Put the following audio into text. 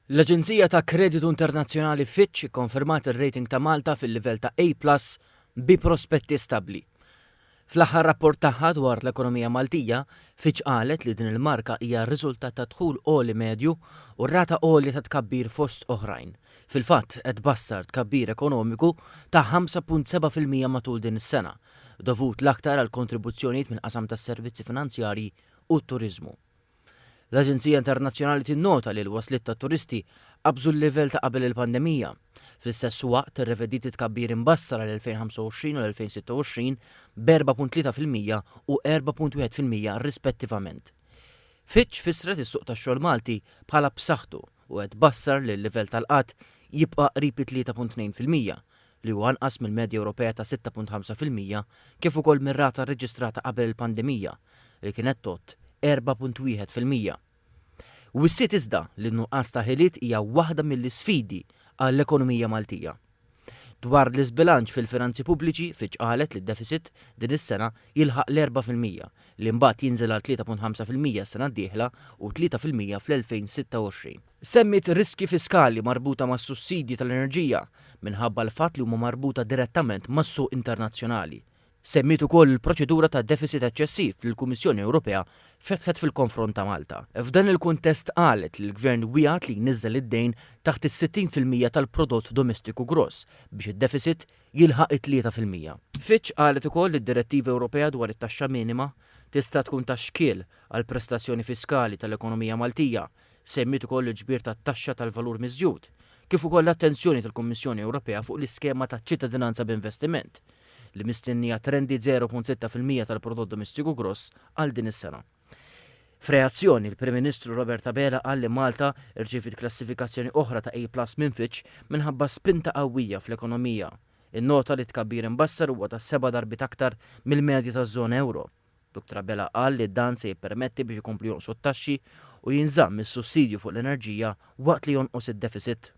L-aġenzija ta' kreditu internazzjonali Fitch ikkonfermat ir-rating ta' Malta fil-livell ta' A plus bi prospetti stabbli. Fl-aħħar rapport tagħha dwar l-ekonomija Maltija, Fitch qalet li din il-marka hija r-riżultat ta' dħul għoli medju u rata għolja ta' tkabbir fost oħrajn. Fil-fatt, qed tbassar tkabbir ekonomiku ta' 5.7% matul din is-sena, dovut l-aktar għal kontribuzzjonijiet mill-qasam tas-servizzi finanzjarji u t-turiżmu. L-Aġenzija Internazzjonali tinnota li l-wasliet tat-turisti qabżu l-livell ta' qabel il-pandemija. Fl-istess waqt, irrevediet it-tkabbir imbassar għall-2025 u l-2026 b'4.3% u 4.1% rispettivament. Fitch fissret is-suq tax-xogħol Malti bħala b'saħħtu u qed tbassar li l-livell tal-qgħad jibqa' qrib it-3.2%, li huwa anqas mill-medja Ewropea ta' 6.5% kif ukoll mir-rata rreġistrata qabel il-pandemija, li kienet tgħodd 4.1%. Wissiet iżda li n-nuqqas ta' ħiliet hija waħda mill-isfidi għall-ekonomija Maltija. Dwar l-iżbilanċ fil-finanzi pubbliċi, Fitch qalet li d-deficit din is-sena jilħaq l-4%, li mbagħad jinżel għal 3.5% s-sena d-dieħla u 3% fl-2026. Semmiet riskji fiskali marbuta mas-sussidji tal-enerġija minħabba l-fatt li huma marbuta direttament mas-suq internazzjonali. Semmiet ukoll il-proċedura ta' deficit eċċessiv li l-Kummissjoni Ewropea fetħet fil-konfront ta' Malta. F'dan il-kuntest qalet li l-Gvern wiegħed li jniżżel id-dejn taħt is-60% tal-prodott domestiku gross biex id-deficit jilħaq it-3%. Fitch qalet ukoll li d-Direttiva Ewropea dwar it-taxxa minima tista' tkun ta' xkiel għall-prestazzjoni fiskali tal-ekonomija Maltija. Semmiet ukoll il-ġbir tat-taxxa tal-valur miżjud, kif ukoll l-attenzjoni tal-Kummissjoni Ewropea fuq l-iskema taċ-ċittadinanza b'investiment, li mistennija trendi 0.6% tal-prodott domestiku gross għal din is-sena. F'reazzjoni, il-Prim Ministru Robert Abela qal li Malta rċeviet klassifikazzjoni oħra ta' A plus minn Fitch minħabba spinta qawwija fl-ekonomija. Innota li t-tkabbir imbassar huwa ta' seba' darbiet aktar mill-medja taż-żona ewro. Dr Abela qal li dan se jippermetti biex ikomplu jonqsu t-taxxi u jinżamm is-sussidju fuq l-enerġija waqt li jonqos id-deficit.